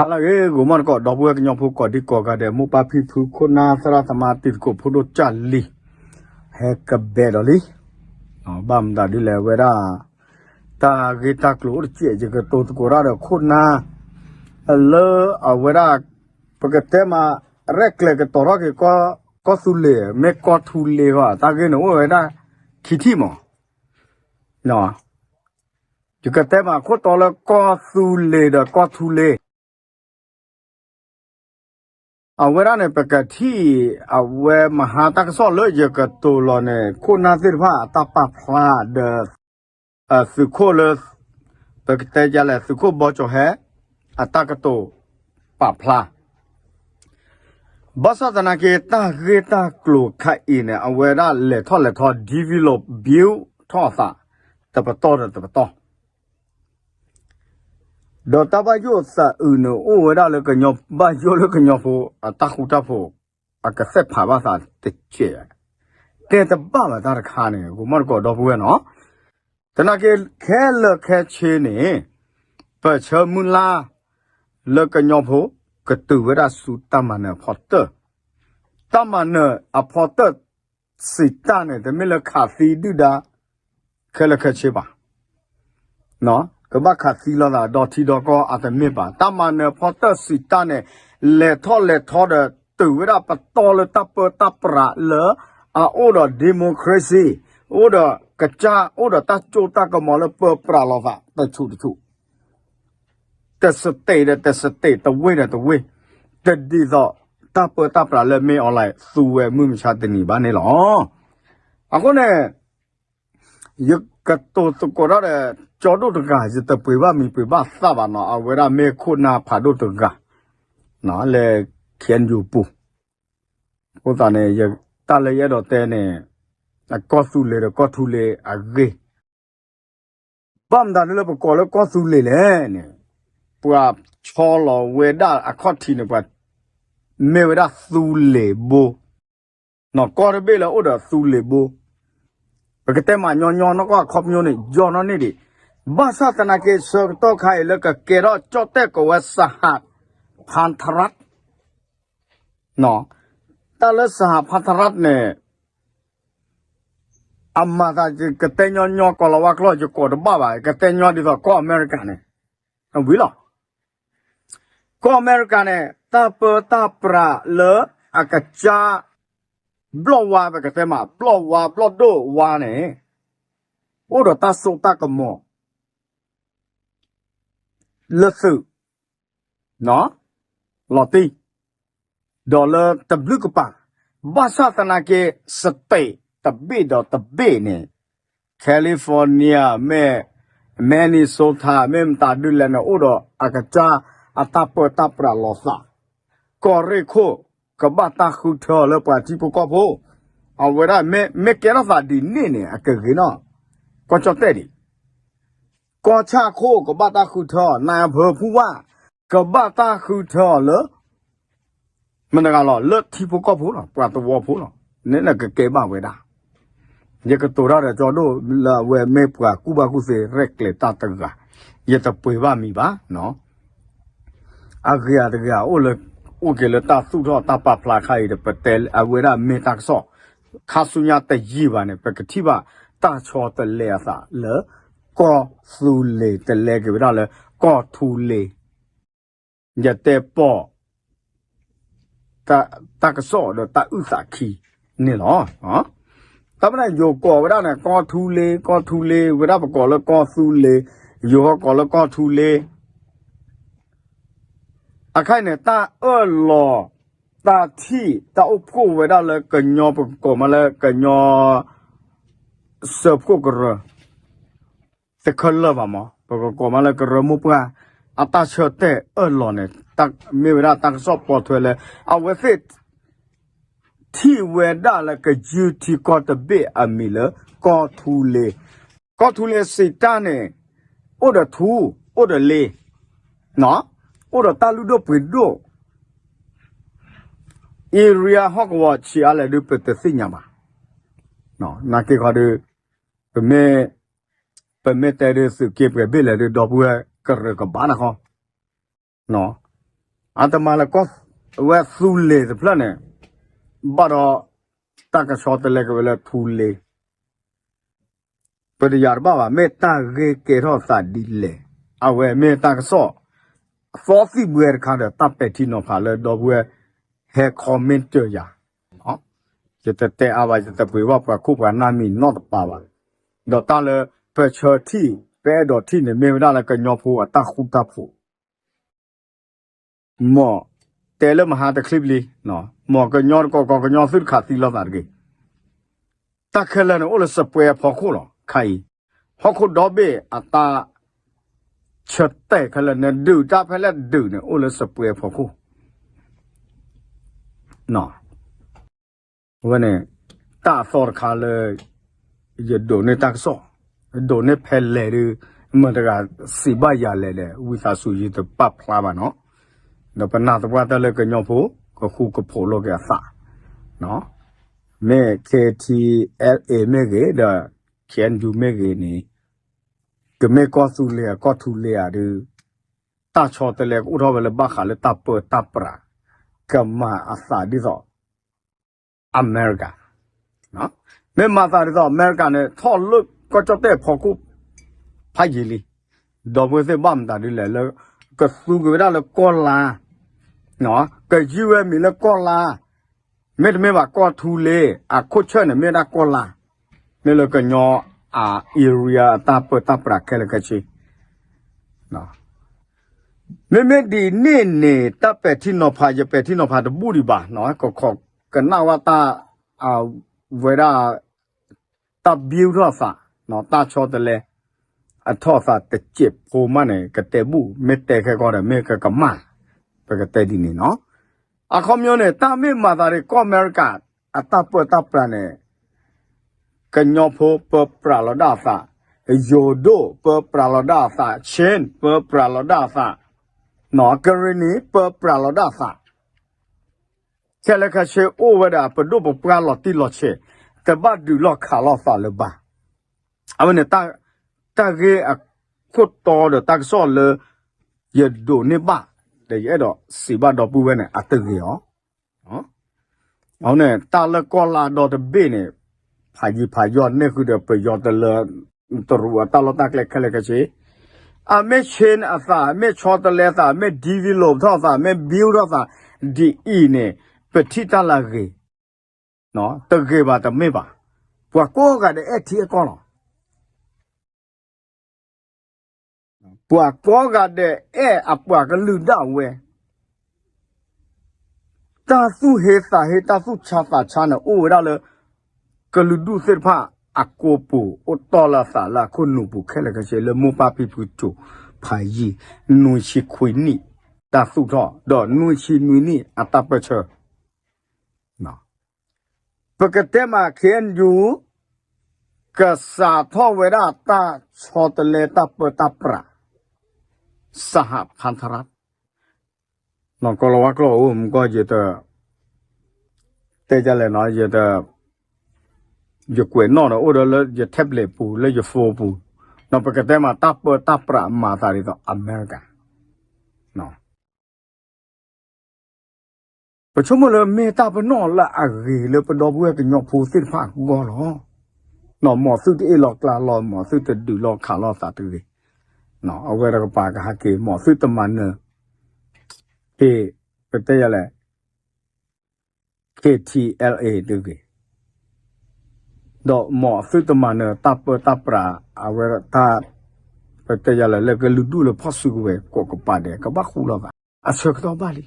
ဟါလၢအဂ့ၤ ဂိၤမီၣ်တကိး ဒီပုၢ်ဝဲၢ်ကညီဖိကိးဒံကိးဂၤဒဲး မိၢ်ပၢ်ဖံဖု ခိၣ်နၢ်သရၣ်သမါ တံၤသကိးဖိဒိၣ်ကၢ်လံၤ ဟဲကဘဲဒီးလံ. ဘၣ်မတၤဒ်လဲၣ်ဝဲဒၣ် တၢ်ဂ့ၢ်တၢ်ကျိၤအိၣ်တစဲး ယကတိၤသကိးတၢ်ဒီးခိၣ်နၢ် လၢအဝဲဒၣ် ပကတဲမး ရဲၣ်ကျဲၤကတီၤထီၣ်က့ၤ ကီၢ်သူလ့ၤ မ့ၢ်ကီၢ်ထူလ့ၤဃီ တၢ်ဂ့ၢ်န့ၣ်အိၣ်ဝဲဒၣ် ခံထံၣ်မး ယကတဲမး ခိၣ်တီလၢကီၢ်သူလ့ၤဒီးကီၢ်ထူလ့ၤ အဝဲဒၣ်န့ၣ် ပကထံၣ် အဝဲမဟါတၢ်ကစီၣ်လၢယကတိၤလီၤန့ၣ် ခိၣ်နၢ်သ့ၣ်တဖၣ်အတၢ်ပာ်ဖျါဒီး သုးခိၣ်လၢ ပကတဲဒ်လဲၣ် သုးခိၣ်ဘီကၠီၤဟဲ အတၢ်ကတိၤပာ်ဖျါ ဘၣ်ဆၣ်သနာ်က့ တၢ်ဂ့ၢ်တၢ်ကျိၤခါအံၤန့ၣ် အဝဲဒၣ်လဲၤထီၣ်လဲၤထီ develop build ထီၣ်အသး တပတီၢ်ဒီးတပတီၢ် ဒီးတၢ်ဘၣ်ယိၣ်သးအုးန့ၣ် အိၣ်ဝဲဒၣ်လၢကညီဘၣ်ယိၣ်လၢကညီဖိ အတၢ်ဃူတၢ်ဖိး အကသ့ၣ်ဖးဘၣ်သးတကဲး တဲတဘၣ်ဘၣ်တၢ်တခါန့ၣ် ဂိၤမီၣ်တကိးဒီပုၢ်ဝဲၢ်နီၤ သနာ်က့ ခဲလၢာ်ခဲဆ့န့ၣ် ပဆၢမုၢ်လၢ် လၢကညီဖိ ကတုၤဝဲဒၣ်ဆူတၢ်မၤနၢၤအဖီတၢၢ် တၢ်မၤနၢၤအဖီတၢၢ် စံးတၢ်န့ၣ် တမ့ၢ်လၢခးသံဒုၣ်ဒါ ခဲလၢာ်ခဲဆ့ဘၣ် ကဘၣ်ခးသံလိာ်သးဒီထံဒီကီၢ်အတမ့ၢ်ဘၣ် တၢ်မၤနၢၤဖီတၢၢ်စံးတၢ်န့ၣ် လဲၤထီၣ်လဲၤထီဒီး တုၤဝဲဒၣ်ပတီၢ်လၢတၢ်ပၢတၢ်ပြးလၢ အအိၣ်ဒီး democracy အိၣ်ဒီးကစၢ် အိၣ်ဒီးတၢ်စိတၢ်ကမီၤလၢပၢပြးလိာ်သး တဆူးတဆူး တ state ဒီးတ state တဝ့ၢ်ဒီးတဝ့ၢ် တဒ်သိး တၢ်ပၢတၢ်ပြးလၢမ့ၢ် online သူဝဲမုၢ်မဆါတနံၤဘၣ်န့ၣ်လီၤ. အဃိန့ၣ် ယကတိၤသကိးတၢ်ဒီး ကၠီဒိၣ်တဂၤ ယတပှ့ၤဘၣ်မံၤပှ့ၤဘၣ်သၣ်ဘၣ်နီၤ အဝဲဒၣ်မ့ၢ်ခိၣ်နၢ်ဖးဒိၣ်တဂၤ လၢ KNU ပူၤ အဃိသတးန့ၣ် တၢ်လၢယအဲၣ်ဒိးတဲန့ၣ် ကီၢ်သူလ့ၤဒီးကီၢ်ထူလ့ၤအဂ့ၢ် ဘၣ်မတၤဒ်လၢပကိးလၢကီၢ်သူလ့ၤလဲၣ်န့ၣ် ပှၤဆီလီၤဝဲဒၣ်အခီၣ်ထံးန့ၣ် ပှၤမ့ၢ်ဝဲဒၣ်သူလ့ၤဘိ နီၢ်ကီၢ်တဘ့ၣ်လၢအိၣ်ဒီးသူလ့ၤဘိ ပကတဲမးညီညီနီၢ်ကီၢ်အခီပညီန့ၣ် ယီၤနီၢ်န့ၢ်ဒံး ဘၣ်ဆၣ်သနာ်က့ ဆၢကတီၢ်ခါအံၤလၢကကဲထီၣ်ကၠီၣ်တဲၣ်ကိးဝဲ စဟ ဖၣ်ထရၣ် တၢ်လၢစဟ ဖၣ်ထရၣ်န့ၣ် အမၤသး ကတဲညီညီကိးလီၤဝါကျိာ် ယကိးတဘၣ်ဘၣ် ကတဲညီဒ်သိးကီၢ်အမဲရကၤန့ၣ် ဝံၤလီၤ ကီၢ်အမဲရကၤန့ၣ် တၢ်ပၢတၢ်ပြးလၢအကစၢ် ဘျီၣ်ဝါ ပကတဲမး ဘျီၣ်ဝါ ဘျီၣ်ဒိၣ်ဝါန့ၣ် အိၣ်ဒီးတၢ်စိတၢ်ကမီၤ လၢသုး လီၤတံၢ် ဒီးလၢတဘျုးကပၤ ဘၣ်ဆၣ်သနာ်က့ state တဘ့ၣ်ဒီးတဘ့ၣ်န့ၣ် California မ့ၢ် Minnesota မ့ၢ်မတၤဒ်လဲၣ်န့ၣ် အိၣ်ဒီးအကစၢ်အတၢ်ပၢတၢ်ပြးလိာ်သး ကီၢ်ရ့ၣ်ခိၣ် ကဘၣ်တၢ်ဃုထၢလၢပှၤထံဖိကီၢ်ဖိ အဝဲဒၣ်မ့ၢ်ကဲထီၣ်သးဒ်န့ၣ်န့ၣ် အကဂ့ၤနီၢ် ကီၢ်ကၠီၣ်တဲၣ်ဒံး ကီၢ်ဆၣ်ခိၣ်ကဘၣ်တၢ်ဃုထၢ နၢ်အဖၢဖူဝၣ် ကဘၣ်တၢ်ဃုထၢအီၤလၢ မတၤတဂၤလီၤ လၢထံဖိကီၢ်ဖိလီၤ ပှၤသဝီဖိလီၤ န့ၣ်နကကဲဘၣ်ဝဲဒၣ် ယကတိၤတၢ်ဒီးကၠီဒိၣ်လၢအဝဲမ့ၢ်ပှၤကူၣ်ဘၣ်ကူၣ်သ့ရဲၣ်ကျဲၤတၢ်တဂၤ ယတပှ့ၤဘၣ်မံၤဘၣ် အဂ့ၤအတဂ့ၤ အိၣ်က့ၤလၢတၢ်သူၣ်ထီၣ်တၢ်ပာ်ဖျါခါအံၤဒီး ပတဲအဝဲဒၣ်မ့ၢ်တၢ်ကစီၣ် ခါဆူညါတယံာ်ဘၣ်န့ၣ် ပကထံၣ်ဘၣ်တၢ်ဆီတလဲအသးလၢ ကီၢ်သူလ့ၤတလဲက့ၤဝဲဒၣ်လၢ ကီၢ်ထူလ့ၤ ယတဲပီၢ် တၢ်ကစီၣ်ဒီးတၢ်အုၣ်သးခံန့ၣ်လီၤ. တၢ်မနုၤယိၤကိးဝဲဒၣ်န့ၣ် ကီၢ်ထူလ့ၤ ကီၢ်ထူလ့ၤ ဝဲဒၣ်ပကိးလၢကီၢ်သူလ့ၤ ယိၤဟီၣ်ကိးလၢကီၢ်ထူလ့ၤ အခါအံၤန့ၣ် တၢ်အၢၣ်လီၤ တၢ်ထံၣ်တၢ်အိၣ်ဖှိၣ်ဝဲဒၣ်လၢကညီ ပကကိးမးလၢကညီ စၢဖှိၣ်ကရၢ တခဲလၢာ်ဘၣ်မး ပကကိးမးလၢကရၢမိၢ်ပှၢ် အတၢ်ဆၢတဲာ်အၢၣ်လီၤန့ၣ် မ့ၢ်ဝဲဒၣ်တၢ်ကစီၣ်ပိာ်ထွဲလၢ အဝဲသ့ၣ် ထံၣ်ဝဲဒၣ်လၢကယုၢ်ထံကီၢ်တဘ့ၣ်အမံၤလၢ ကီၢ်ထူလ့ၤ ကီၢ်ထူလ့ၤစံးတၢ်န့ၣ် အိၣ်ဒီးထူ အိၣ်ဒီးလ့ၤ အိၣ်ဒီးတၢ်လုၢ်ဒိၣ်ပှ့ၤဒိၣ် area ဟီၣ်ကဝီၤဆံးအါလဲၣ်ဒုး ပတသ့ၣ်ညါဘၣ်. နာ်က့ခီဒုး ပမ့ၢ် ပမ့ၢ်တဲဒုးသုးက့ပှဲၤဘ့ၣ်လဲၣ်ဒုး ဒီပုၢ်ဝဲၢ်ကရၢကဘၣ်နၤခီ အတမၤလၢကီၢ်ဝဲသူလ့ၤတဖျၢၣ်န့ၣ် ဘၣ်ဒီး တၢ်ကဆီတလဲက့ၤဝဲလၢထူလ့ၤ ပတယၤတဘၣ်ဘၣ် မ့ၢ်တၢ်ဂ့ၢ်ကဲထီၣ်သးဒ်လဲၣ်. အဝဲမ့ၢ်တၢ်ကစီၣ် သီသံၣ်ဘှဲတခါဒီး တၢ်ပဲာ်ထံနီၤဖးလၢဒီပုၢ်ဝဲၢ်ဟဲ comment တယၤ ယတတဲအါဘၣ် ယတပှ့ၤဘၣ်ပှၤခိၣ်ပှၤနၢ်မံၤနီတပၤဘၣ်. ဒီးတၢ်လၢပဆၢထံၣ် ပအဲၣ်ဒိးထံၣ်န့ၣ် မ့ၢ်ဝဲဒၣ်လၢကညီဖိအတၢ်ဃူတၢ်ဖိး မ်တဲလၢမဟါတချံပလံ, မ်ကညီတကီၢ်ကီၢ်ကညီသုတခးသံလိာ်သးတဂ့ၤ. တၢ်ခဲလၢာ်န့ၣ်အိၣ်လၢစပွဲအဖီခိၣ်လီၤ. ခါအံၤ ဟီၣ်ခိၣ်ဒီဘ့ၣ်အတၢ်ဆၢတဲာ်ခဲလၢာ် နဒုးတၢ်ဖဲလဲၣ်ဒုးန့ၣ် အိၣ်လၢစပွဲအဖီခိၣ် အဝဲန့ၣ် တၢ်အသီတခါလၢ ယဒိးန့ၢ်တၢ်ကစီၣ်, ဒိးန့ၢ်ဖဲလဲၣ်ဒီး မတၤတဂၤစံးဘၣ်ယၤလဲၣ်ဒီး ဝံသးစူၤယတပာ်ဖျါဘၣ်နီၤ. ဒီးပနာ်သပှၢ်တၢၢ်လၢကညီဖိ ကဃူကဖိးလိာ်က့ၤအသး, မ့ၢ် ခ့ထံအဲလ်အ့ မ့ၢ်ဂ့ၤ ဒီး ခ့အၣ်ယူၣ် မ့ၢ်ဂ့ၤန့ၣ် ကမ့ၢ်ကီၢ်သူလ့ၤဧါ ကီၢ်ထူလ့ၤဧါဒီး တၢ်ဆီတလဲကအိၣ်ထီၣ်ဝဲလၢဘၣ်ဃးလၢတၢ်ပၢတၢ်ပြး ကမၤအသးဒ်သိး အမဲရကၤ, မ့ၢ်မၤသးဒ်သိးအမဲရကၤန့ၣ် ထီၣ်လၢကီၢ်ကၠီၣ်တဲၣ်ဖီခိၣ် ဖးယံာ်လံ. ဒီပုၢ်ဝဲၢ်သ့ၣ်ဘၣ်မတၤဒ်လဲၣ်လၢ ကသူက့ၤဝဲဒၣ်လၢကီၢ်လါ, ကယုၢ်ဝဲမံၤလၢကီၢ်လါ, မ့တမ့ၢ်ဘၣ်ကီၢ်ထူလ့ၤ အခိၣ်ဆၢၣ်န့ၣ် မ့ၢ်ဒၣ်ကီၢ်လါ, မ့ၢ်လၢကညီအ area အတၢ်ပၢတၢ်ပြးခဲလၢာ်ခဲဆ့ မ့မ့ၢ်ဒ်န့ၣ်န့ၣ် တၢ်ပဲာ်ထံနီၤဖး ယပဲာ်ထံနီၤဖးတဘူၣ်ဒံးဘၣ်, ကခိးကနၣ်ဝဲတၢ် ဝဲဒၣ် တၢ်ဘံထီၣ်သး, တၢ်ဆီတလဲ အထီၣ်သးတစဲးဖိမးန့ၣ် ကတဲဘူၣ်, မ့ၢ်တဲခဲကီဒီး မ့ၢ်ကကမၣ်, ပကတဲဒ်န့ၣ်နီၤ. အခီပညီန့ၣ�် တၢ်မ့ၢ်မၤသးဒ်ကီၢ်အမဲရကၤ အတၢ်ပၢတၢ်ပြးန့ၣ် ကညီဖိပၢပြးလီၤဒၣ်အသး, ယိၤဒိၣ်ပၢပြးလီၤဒၣ်အသး, ခ့ၣ်ပၢပြးလီၤဒၣ်အသး, ကရ့ၣ်နံၤပၢပြးလီၤဒၣ်အသး, ခဲလၢာ်ခဲဆ့အိၣ်ဝဲဒၣ်ပဒိၣ်ပပှၢ်လီၤတံၢ်လီၤဆဲး, တဘၣ်ဒုးလီၢ်ခးလီၤသးလၢၤဘၣ်. အဝဲန့ၣ် တၢ်ဂ့ၢ်အခိၣ်တီဒီးတၢ်ကစီၣ်လၢ ယဒိးန့ၢ်ဘၣ် ဒီးယအဲၣ်ဒိးစံးဘၣ်ဒီပုၢ်ဝဲၢ်န့ၣ် အတဂ့ၤအီၤ. အဝဲန့ၣ် တၢ်လၢကီၢ်လါဒီတဘ့ၣ်န့ၣ် ဖးယံာ်ဖးယီၤန့ၢ်ဃုာ်ဒီးပယီၤတလၢ တရူးအတၢ်လီၢ်တၢ်ကျဲခဲလၢာ်ခဲဆ့, အမ့ၢ် change အသး, မ့ၢ်ဆီတလဲသး, မ့ၢ် develop ထီၣ်သး, မ့ၢ် build ထီၣ်သး ဒ်အံၤန့ၣ် ပထံၣ်တၢ်လၢအဂ့ၤ, တဂ့ၤဘၣ်တမ့ၢ်ဘၣ်. ပှၤကိးဂၤဒဲးအဲၣ်ထံအဲၣ်ကီၢ်လီၤ. ပှၤကိးဂၤဒဲးအဲၣ်အပှၤကလုာ်ဒၣ်ဝဲ, တၢ်သူၣ်ဟ့သးဟ့ တၢ်သူၣ်ဆါသးဆါန့ၣ် အိၣ်ဝဲဒၣ်လၢ ကလုာ်ဒူၣ်သ့ၣ်တဖၣ်အကိာ်ပူၤ အိၣ်တီၢ်လၢအသးလၢအခိၣ်နူာ်ပူၤခဲလၢာ်ခဲဆ့ လၢမိၢ်ပၢ်ဖံဖုစိၤဖးယံာ် နွံဆံခွံနံၣ် တၢ်သူၣ်ထီၣ် ဒီးနွံဆံနွံနံၣ်အတၢ်ပၢၢ်ဆၢ ပကတဲမး ခ့ၣ်အၣ်ယူၣ် ကစးထီၣ်ဝဲဒၣ်တၢ်ဆီတလဲတၢ်ပၢတၢ်ပြး စဟဖါထရၣ် နီၢ်ကီၢ်လီၤဝါကျိာ်အိၣ် မူကီၢ်ယတ တဲဒ်လဲၣ်နီၤ ယတ ယကွဲးနီၣ်ဒီးအိၣ်ဒီးလၢယ tablet ပူၤ လၢယ phone ပူၤ, နီၢ်ပကတဲမးတၢ်ပၢတၢ်ပြးမၤသးဒ်သိးအမဲရကၤ ပဆိကမိၣ်လၢမ့ၢ်တၢ်ပနီၣ်လၢအဂ့ၤလၢပဒီပုၢ်ဝဲၢ်ကညီဖိသ့ၣ်တဖၣ်အဂီၢ်လီၤ. နီၢ် မ်သုတအ့ၣ်လီၤကျါလီၤ မ်သုတဒုးလီၤခးလီၤသးတဂ့ၤ, အဝဲတကပၤကဟဲက့ၤ မ်သုတမၤနၢၤ က့ၤ ပတဲယၤလဲၣ် ခ့ၣ်ထံၣ်အဲလ်အ့တဂ့ၤ, ဒီးမ်သုတမၤနၢၤတၢ်ပၢတၢ်ပြး အဝဲတၢ် ပတဲယၤလဲၣ် လၢကလုာ်ဒူၣ်လၢဖီၣ်စုကဝဲၤကိးကပၤဒဲး ကဘၣ်ဃူလိာ်သး အဆၢကတီၢ်ဘၣ်လ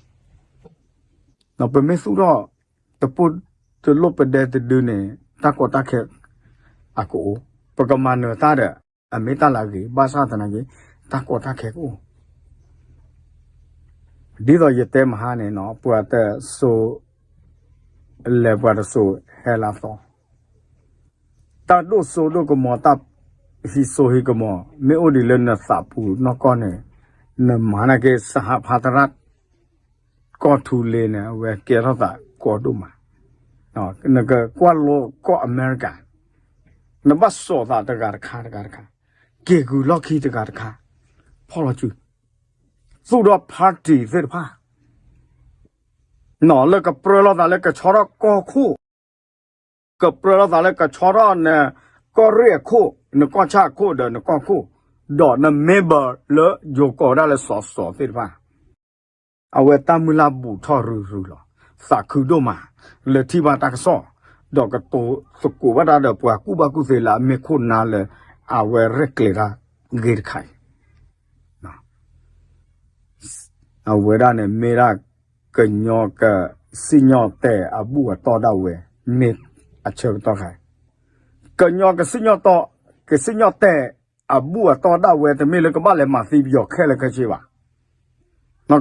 ံ. ပမ့ၢ်သူၣ်ထီၣ် တပိၢ်တလိၣ်ပဒဲတဒုန့ၣ် တၢ်ကီတၢ်ခဲအကအိၣ်, ပကမၤနၢၤတၢ်ဒီး အမ့ၢ်တၢ်လၢအဂ့ၤ ဘၣ်ဆၣ်သနာ်က့ တၢ်ကီတၢ်ခဲကအိၣ် ဒ်သိးယတဲမဟါန့ၣ်နီၤ ပှၤတစိၤလဲၤပှၤတစိၤဟဲလၢသီ, တၢ်ဒိၣ်စိဒိၣ်ကမီၤ တၢ်ဟံးစိဟံးကမီၤ မ့ၢ်အိၣ်ဒံးလၢနသးပူၤနီၢ်ကီၢ်န့ၣ် နမၤနာ်က့ စဟဖါတရၣ် ကီၢ်ထူလ့ၤန့ၣ် အဝဲကဲထီၣ်သးကီဒိၣ်မး, နကကွၢ်လိကီၢ်အမဲရကၤ, နဘၣ်စိာ်သးတဂၤတခါတဂၤတခါ, က့ၤကုၢ်လီၢ်ခံတဂၤတခါ, ဖီၣ်လီၤစု သူၣ်ဒီး party သ့ၣ်တဖၣ် လၢကပြၢလိာ်သးလၢကဆီထီၣ်ကီၢ်ခိၣ်, ကပြၢလိာ်သးလၢကဆီထီၣ်နကီၢ်ရ့ၣ်အခိၣ်, နကီၢ်ဆၣ်အခိၣ်ဒီးနကီၢ်ခိၣ်, ဒီးနmemberလၢယိၤကီးဝဲဒၣ်လၢစီၤစီၤသ့ၣ်တဖၣ် အဝဲတၢ်မုၢ်လၢ်ဘူးထီၣ်ရုရုလီၤ. သးခုဒိၣ်မး လၢထံၣ်ဘၣ်တၢ်ကစီၣ်, ဒီးကတိၤသကိးဘၣ်တၢ်ဒီးပှၤကူၣ်ဘၣ်ကူၣ်သ့လၢအမ့ၢ်ခိၣ်နၢ်လၢ အဝဲရဲၣ်ကျဲၤတၢ်ဂ့ၢ်တခါအံၤ အဝဲဒၣ်န့ၣ်မ့ၢ်ဒၣ် ကညီကစံၣ်ညီၣ်တဲာ်အဘူၣ်အတီၢ်ဒၣ်ဝဲ မ့ၢ်အဆၢကတီၢ်ခါအံၤ, ကညီကစံၣ်ညီၣ်တီ, ကစံၣ်ညီၣ်တဲာ်အဘူၣ်အတီၢ်ဒၣ်ဝဲ တမ့ၢ်လၢကဘၣ်လဲၤမၤသံပယီၤခဲလၢာ်ခဲဆ့ဘၣ်.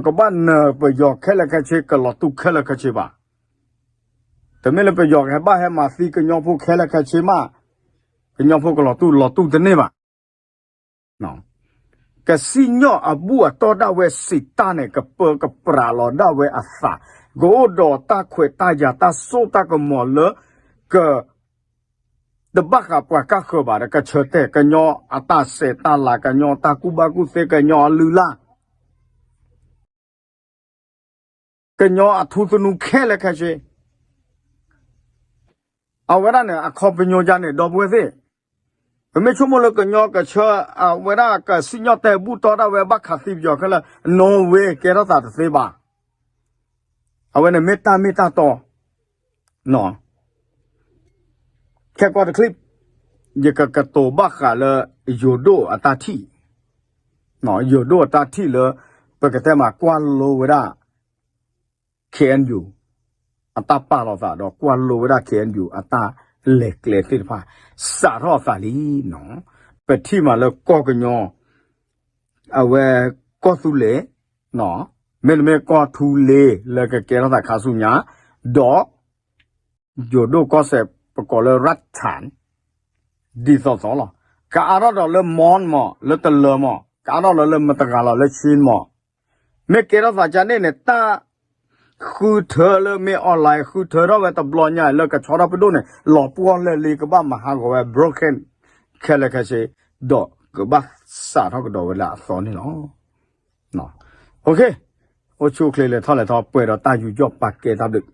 ကဘၣ်နၢၤပယီၤခဲလၢာ်ခဲဆ့ ကလီၤတူာ်ခဲလၢာ်ခဲဆ့ဘၣ်. တမ့ၢ်လၢပယီၤကဘၣ်ဟဲမၤသံကညီဖိခဲလၢာ်ခဲဆ့မး, ကညီဖိကလီၤတူာ်လီၤတူာ်တန့ၢ်ဘၣ်. ကစံၣ်ညီၣ်အဘူၣ်အတီၢ်ဒၣ်ဝဲစံးတၢ်န့ၣ် ကပၢကပြးလီၤဒၣ်ဝဲအသး, ကအိၣ်ဒီးတၢ်ခွဲးတၢ်ယာ်တၢ်စိတၢ်ကမီၤလၢ က တဘၣ်ဃးပှၤကၢ်ဃၢၤဘၣ်ဒီး ကဆၢတဲာ်ကညီအတၢ်ဆဲးတၢ်လၤ ကညီတၢ်ကူၣ်ဘၣ်ကူၣ်သ့ ကညီအလုၢ်အလၢ် ကညီအထူသနူခဲလၢာ်ခဲဆ့, အဝဲဒၣ်န့ၣ် အခီပညီယါန့ၣ် ဒီပုၢ်ဝဲၢ်သ့ၣ်, ပမ့ၢ်ဆိကမိၣ်လၢကညီကဆၢ အဝဲဒၣ်ကစံၣ်ညီၣ်တဲာ်ဘူၣ်တီၢ်ဒၣ်ဝဲဘၣ်ခးသံပယီၤခဲလၢာ် no way ကဲထီၣ်သးတသ့ဘၣ်. အဝဲန့ၣ်မ့ၢ်တၢ်မ့ၢ်တၢ်တီ ခဲကွၢ်တချံၣ်, ယကကတိၤဘၣ်ဃးလၢ ယိၤဒိၣ်အတၢ်ထံၣ်, ယိၤဒိၣ်အတၢ်ထံၣ်လၢ ပကတဲမးကွၢ်လိဝဲဒၣ် ခ့ၣ်အဲၣ်ယူၣ် အတၢ်ပာ်လီၤသးဒီးကွၢ်လိဝဲဒၣ် ခ့ၣ်အဲၣ်ယူၣ် အတၢ်လဲၤကျဲသ့ၣ်တဖၣ် စးထီၣ်အသးလံ. ပထံၣ်မးလၢကီၢ်ကညီ အဝဲကီၢ်သူလ့ၤ မ့တမ့ၢ်ကီၢ်ထူလ့ၤလၢကကဲထီၣ်သးခါဆူညါ, ဒီး ယိၤဒိၣ်ကီၢ်စဲၣ် ပကိးလၢ ရၣ်ထၣ် ဒ်သိးသိးလီၤ. ကအါထီၣ်ဒီးလၢ မွၢ် မး လၢတလၢၤ မး ကအါထီၣ်လီၤလၢမတဂၤလီၤလၢ ဆ့ မး မ့ၢ်ကဲထီၣ်သးကန့ၣ်န့ၣ် တၢ်ဃုထၢလၢမ့ၢ် online ဃုထၢထီၣ်ဝဲတဘျီညါလၢကဆီထီၣ်ပဒိၣ်န့ၣ် လီၤပှီၢ်လဲၤလံ ကဘၣ်မၤဟးဂီၤဝဲ broken ခဲလၢာ်ခဲဆ့ ဒီးကဘၣ်စးထီၣ်ကဒီးဝဲလၢအသီန့ၣ်လီၤ. အိၣ်ဆူၣ်အိၣ်ချ့လဲၤထီၣ်လဲၤထီ ပှဲၤဒီးတၢ်ယူးယီၣ်ပာ်ကဲတၢ်ဘျုး